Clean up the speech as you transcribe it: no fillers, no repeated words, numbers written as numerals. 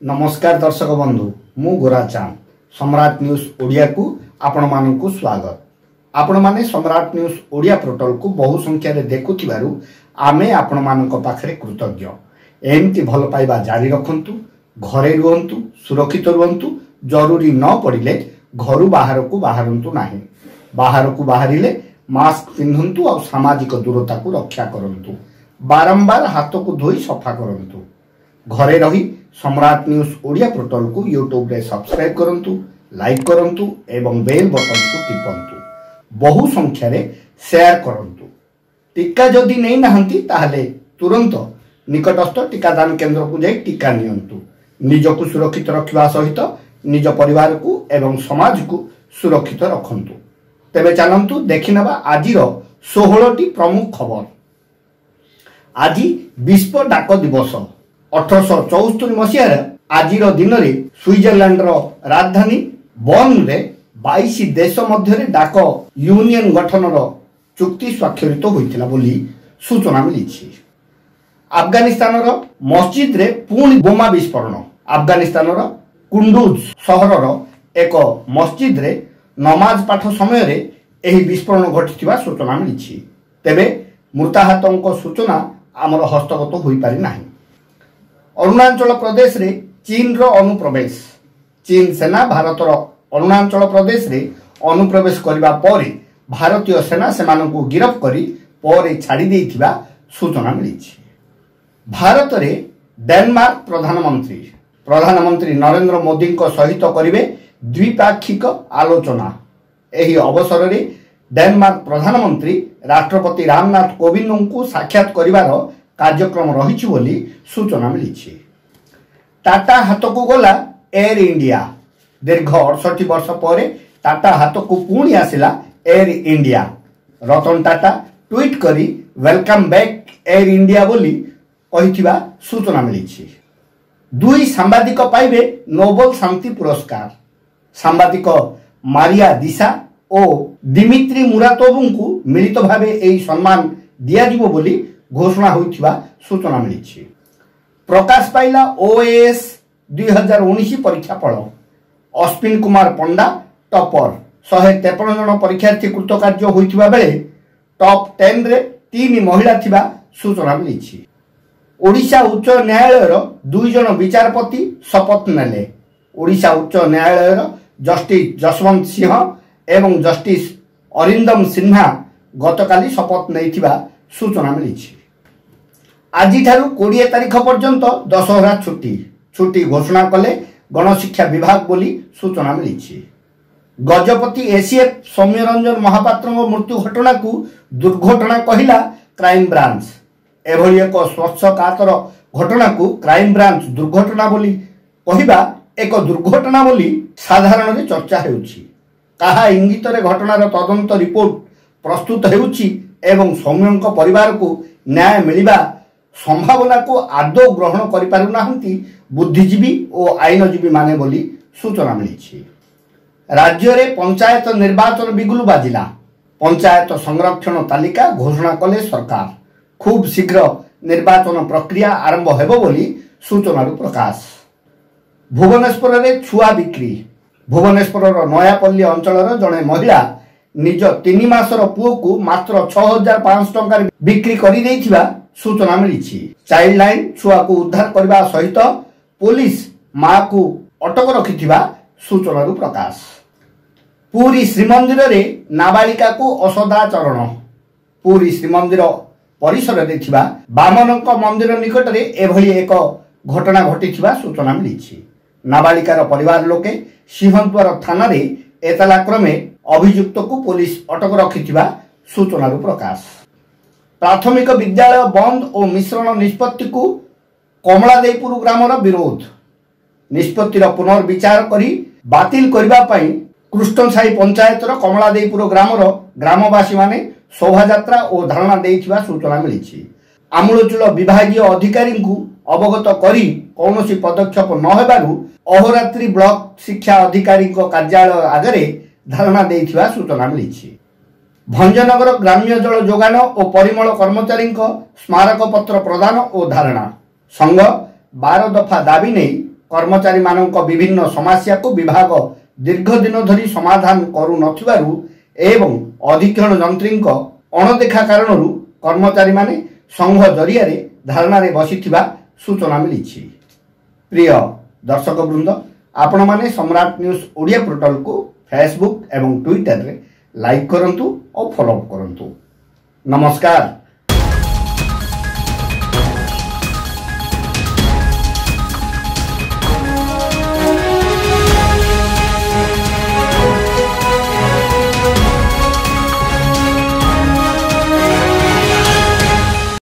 ନମସ୍କାର ଦର୍ଶକ ବନ୍ଧୁ, ମୁଁ ଗୋରାଚାନ୍ଦ। ସମ୍ରାଟ ନ୍ୟୁଜ୍ ଓଡ଼ିଆକୁ ଆପଣମାନଙ୍କୁ ସ୍ୱାଗତ। ଆପଣମାନେ ସମ୍ରାଟ ନ୍ୟୁଜ୍ ଓଡ଼ିଆ ପୋର୍ଟାଲକୁ ବହୁ ସଂଖ୍ୟାରେ ଦେଖୁଥିବାରୁ ଆମେ ଆପଣମାନଙ୍କ ପାଖରେ କୃତଜ୍ଞ। ଏମିତି ଭଲ ପାଇବା ଜାରି ରଖନ୍ତୁ। ଘରେ ରୁହନ୍ତୁ, ସୁରକ୍ଷିତ ରୁହନ୍ତୁ। ଜରୁରୀ ନ ପଡ଼ିଲେ ଘରୁ ବାହାରକୁ ବାହାରନ୍ତୁ ନାହିଁ। ବାହାରକୁ ବାହାରିଲେ ମାସ୍କ ପିନ୍ଧନ୍ତୁ ଆଉ ସାମାଜିକ ଦୂରତାକୁ ରକ୍ଷା କରନ୍ତୁ। ବାରମ୍ବାର ହାତକୁ ଧୋଇ ସଫା କରନ୍ତୁ। ଘରେ ରହି ସମ୍ରାଟ ନ୍ୟୁଜ୍ ଓଡ଼ିଆ ପୋର୍ଟାଲକୁ ୟୁଟ୍ୟୁବରେ ସବସ୍କ୍ରାଇବ୍ କରନ୍ତୁ, ଲାଇକ୍ କରନ୍ତୁ ଏବଂ ବେଲ୍ ବଟନକୁ ଟିପନ୍ତୁ। ବହୁ ସଂଖ୍ୟାରେ ସେୟାର କରନ୍ତୁ। ଟିକା ଯଦି ନେଇନାହାନ୍ତି, ତାହେଲେ ତୁରନ୍ତ ନିକଟସ୍ଥ ଟିକାଦାନ କେନ୍ଦ୍ରକୁ ଯାଇ ଟିକା ନିଅନ୍ତୁ। ନିଜକୁ ସୁରକ୍ଷିତ ରଖିବା ସହିତ ନିଜ ପରିବାରକୁ ଏବଂ ସମାଜକୁ ସୁରକ୍ଷିତ ରଖନ୍ତୁ। ତେବେ ଚାଲନ୍ତୁ ଦେଖିନେବା ଆଜିର 16ଟି ପ୍ରମୁଖ ଖବର। ଆଜି ବିଶ୍ୱ ଡାକ ଦିବସ। 1874 ମସିହାରେ ଆଜିର ଦିନରେ ସୁଇଜରଲ୍ୟାଣ୍ଡର ରାଜଧାନୀ ବର୍ନରେ 22 ଦେଶ ମଧ୍ୟରେ ଡାକ ୟୁନିୟନ ଗଠନର ଚୁକ୍ତି ସ୍ୱାକ୍ଷରିତ ହୋଇଥିଲା ବୋଲି ସୂଚନା ମିଳିଛି। ଆଫଗାନିସ୍ତାନର ମସଜିଦରେ ପୁଣି ବୋମା ବିସ୍ଫୋରଣ। ଆଫଗାନିସ୍ତାନର କୁଣ୍ଡୁଜ ସହରର ଏକ ମସଜିଦରେ ନମାଜ ପାଠ ସମୟରେ ଏହି ବିସ୍ଫୋରଣ ଘଟିଥିବା ସୂଚନା ମିଳିଛି। ତେବେ ମୃତାହତଙ୍କ ସୂଚନା ଆମର ହସ୍ତଗତ ହୋଇପାରି ନାହିଁ। ଅରୁଣାଚଳ ପ୍ରଦେଶରେ ଚୀନର ଅନୁପ୍ରବେଶ। ଚୀନ ସେନା ଭାରତର ଅରୁଣାଚଳ ପ୍ରଦେଶରେ ଅନୁପ୍ରବେଶ କରିବା ପରେ ଭାରତୀୟ ସେନା ସେମାନଙ୍କୁ ଗିରଫ କରି ପରେ ଛାଡ଼ି ଦେଇଥିବା ସୂଚନା ମିଳିଛି। ଭାରତରେ ଡେନମାର୍କ ପ୍ରଧାନମନ୍ତ୍ରୀ ପ୍ରଧାନମନ୍ତ୍ରୀ ନରେନ୍ଦ୍ର ମୋଦିଙ୍କ ସହିତ କରିବେ ଦ୍ୱିପାକ୍ଷିକ ଆଲୋଚନା। ଏହି ଅବସରରେ ଡେନମାର୍କ ପ୍ରଧାନମନ୍ତ୍ରୀ ରାଷ୍ଟ୍ରପତି ରାମନାଥ କୋବିନ୍ଦଙ୍କୁ ସାକ୍ଷାତ କରିବାର କାର୍ଯ୍ୟକ୍ରମ ରହିଛି ବୋଲି ସୂଚନା ମିଳିଛି। ଟାଟା ହାତକୁ ଗଲା ଏୟାର ଇଣ୍ଡିଆ। ଦୀର୍ଘ 68 ବର୍ଷ ପରେ ଟାଟା ହାତକୁ ପୁଣି ଆସିଲା air India. Ratan Tata tweet କରି welcome back air India ବୋଲି କହିଥିବା ସୂଚନା ମିଳିଛି। ଦୁଇ ସାମ୍ବାଦିକ ପାଇବେ ନୋବେଲ ଶାନ୍ତି ପୁରସ୍କାର। ସାମ୍ବାଦିକ ମାରିଆ ଦିଶା ଓ ଦିମିତ୍ରି ମୁରାତୋଭଙ୍କୁ ମିଳିତ ଭାବେ ଏହି ସମ୍ମାନ ଦିଆଯିବ ବୋଲି ଘୋଷଣା ହୋଇଥିବା ସୂଚନା ମିଳିଛି। ପ୍ରକାଶ ପାଇଲା ଓଏଏସ୍ 2019 ପରୀକ୍ଷା ଫଳ। ଅଶ୍ୱିନ କୁମାର ପଣ୍ଡା ଟପର। 153 ଜଣ ପରୀକ୍ଷାର୍ଥୀ କୃତକାର୍ଯ୍ୟ ହୋଇଥିବା ବେଳେ ଟପ୍ 10ରେ ତିନି ମହିଳା ଥିବା ସୂଚନା ମିଳିଛି। ଓଡ଼ିଶା ଉଚ୍ଚ ନ୍ୟାୟାଳୟର ଦୁଇ ଜଣ ବିଚାରପତି ଶପଥ ନେଲେ। ଓଡ଼ିଶା ଉଚ୍ଚ ନ୍ୟାୟାଳୟର ଜଷ୍ଟିସ୍ ଯଶବନ୍ତ ସିଂହ ଏବଂ ଜଷ୍ଟିସ୍ ଅରିନ୍ଦମ ସିହ୍ନା ଗତକାଲି ଶପଥ ନେଇଥିବା ସୂଚନା ମିଳିଛି। ଆଜିଠାରୁ 20 ତାରିଖ ପର୍ଯ୍ୟନ୍ତ ଦଶହରା ଛୁଟି। ଛୁଟି ଘୋଷଣା କଲେ ଗଣଶିକ୍ଷା ବିଭାଗ ବୋଲି ସୂଚନା ମିଳିଛି। ଗଜପତି ଏସିଏଫ୍ ସୌମ୍ୟରଞ୍ଜନ ମହାପାତ୍ରଙ୍କ ମୃତ୍ୟୁ ଘଟଣାକୁ ଦୁର୍ଘଟଣା କହିଲା କ୍ରାଇମବ୍ରାଞ୍ଚ। ଏଭଳି ଏକ ସ୍ପର୍ଶକାତର ଘଟଣାକୁ କ୍ରାଇମବ୍ରାଞ୍ଚ ଦୁର୍ଘଟଣା ବୋଲି କହିବା ଏକ ଦୁର୍ଘଟଣା ବୋଲି ସାଧାରଣରେ ଚର୍ଚ୍ଚା ହେଉଛି। କାହା ଇଙ୍ଗିତରେ ଘଟଣାର ତଦନ୍ତ ରିପୋର୍ଟ ପ୍ରସ୍ତୁତ ହେଉଛି ଏବଂ ସୌମ୍ୟଙ୍କ ପରିବାରକୁ ନ୍ୟାୟ ମିଳିବା ସମ୍ଭାବନାକୁ ଆଦୌ ଗ୍ରହଣ କରିପାରୁନାହାନ୍ତି ବୁଦ୍ଧିଜୀବୀ ଓ ଆଇନଜୀବୀମାନେ ବୋଲି ସୂଚନା ମିଳିଛି। ରାଜ୍ୟରେ ପଞ୍ଚାୟତ ନିର୍ବାଚନ ବିଗୁଲ ବାଜିଲା। ପଞ୍ଚାୟତ ସଂରକ୍ଷଣ ତାଲିକା ଘୋଷଣା କଲେ ସରକାର। ଖୁବ୍ ଶୀଘ୍ର ନିର୍ବାଚନ ପ୍ରକ୍ରିୟା ଆରମ୍ଭ ହେବ ବୋଲି ସୂଚନାରୁ ପ୍ରକାଶ। ଭୁବନେଶ୍ୱରରେ ଛୁଆ ବିକ୍ରି। ଭୁବନେଶ୍ୱରର ନୟାପଲ୍ଲୀ ଅଞ୍ଚଳର ଜଣେ ମହିଳା ନିଜ 3 ମାସର ପୁଅକୁ ମାତ୍ର 6500 ଟଙ୍କାରେ ବିକ୍ରି କରିଦେଇଥିବା ସୂଚନା ମିଳିଛି। ଚାଇଲ୍ଡ ଲାଇନ୍ ଛୁଆକୁ ଉଦ୍ଧାର କରିବା ସହିତ ପୋଲିସ ମାକୁ ଅଟକ ରଖିଥିବା ସୂଚନାରୁ ପ୍ରକାଶ। ପୁରୀ ଶ୍ରୀମନ୍ଦିରରେ ନାବାଳିକାକୁ ଅସଦାଚରଣ। ପୁରୀ ଶ୍ରୀମନ୍ଦିର ପରିସରରେ ଥିବା ବାମନଙ୍କ ମନ୍ଦିର ନିକଟରେ ଏଭଳି ଏକ ଘଟଣା ଘଟିଥିବା ସୂଚନା ମିଳିଛି। ନାବାଳିକାର ପରିବାର ଲୋକେ ସିଂହଦ୍ୱାର ଥାନାରେ ଏତଲା କ୍ରମେ ଅଭିଯୁକ୍ତକୁ ପୋଲିସ ଅଟକ ରଖିଥିବା ସୂଚନାରୁ ପ୍ରକାଶ। ପ୍ରାଥମିକ ବିଦ୍ୟାଳୟ ବନ୍ଦ ଓ ମିଶ୍ରଣ ନିଷ୍ପତ୍ତିକୁ କମଳାଦେଇପୁର ଗ୍ରାମର ବିରୋଧ। ନିଷ୍ପତ୍ତିର ପୁନର୍ବିଚାର କରି ବାତିଲ କରିବା ପାଇଁ କୃଷ୍ଣସାହି ପଞ୍ଚାୟତର କମଳାଦେଇପୁର ଗ୍ରାମର ଗ୍ରାମବାସୀମାନେ ଶୋଭାଯାତ୍ରା ଓ ଧାରଣା ଦେଇଥିବା ସୂଚନା ମିଳିଛି। ଆମୂଳଚୂଳ ବିଭାଗୀୟ ଅଧିକାରୀଙ୍କୁ ଅବଗତ କରି କୌଣସି ପଦକ୍ଷେପ ନ ହେବାରୁ ଅହୋରାତ୍ରି ବ୍ଲକ ଶିକ୍ଷା ଅଧିକାରୀଙ୍କ କାର୍ଯ୍ୟାଳୟ ଆଗରେ ଧାରଣା ଦେଇଥିବା ସୂଚନା ମିଳିଛି। ଭଞ୍ଜନଗର ଗ୍ରାମ୍ୟ ଜଳ ଯୋଗାଣ ଓ ପରିମଳ କର୍ମଚାରୀଙ୍କ ସ୍ମାରକପତ୍ର ପ୍ରଦାନ ଓ ଧାରଣା। ସଂଘ 12 ଦଫା ଦାବି ନେଇ କର୍ମଚାରୀମାନଙ୍କ ବିଭିନ୍ନ ସମସ୍ୟାକୁ ବିଭାଗ ଦୀର୍ଘ ଦିନ ଧରି ସମାଧାନ କରୁନଥିବାରୁ ଏବଂ ଅଧୀକ୍ଷଣ ଯନ୍ତ୍ରୀଙ୍କ ଅଣଦେଖା କାରଣରୁ କର୍ମଚାରୀମାନେ ସଂଘ ଜରିଆରେ ଧାରଣାରେ ବସିଥିବା ସୂଚନା ମିଳିଛି। ପ୍ରିୟ ଦର୍ଶକ ବୃନ୍ଦ, ଆପଣମାନେ ସମ୍ରାଟ ନ୍ୟୁଜ୍ ଓଡ଼ିଆ ପୋର୍ଟାଲକୁ ଫେସବୁକ୍ ଏବଂ ଟ୍ୱିଟରରେ ଲାଇକ୍ କରନ୍ତୁ ଓ ଫଲୋ କରନ୍ତୁ। ନମସ୍କାର।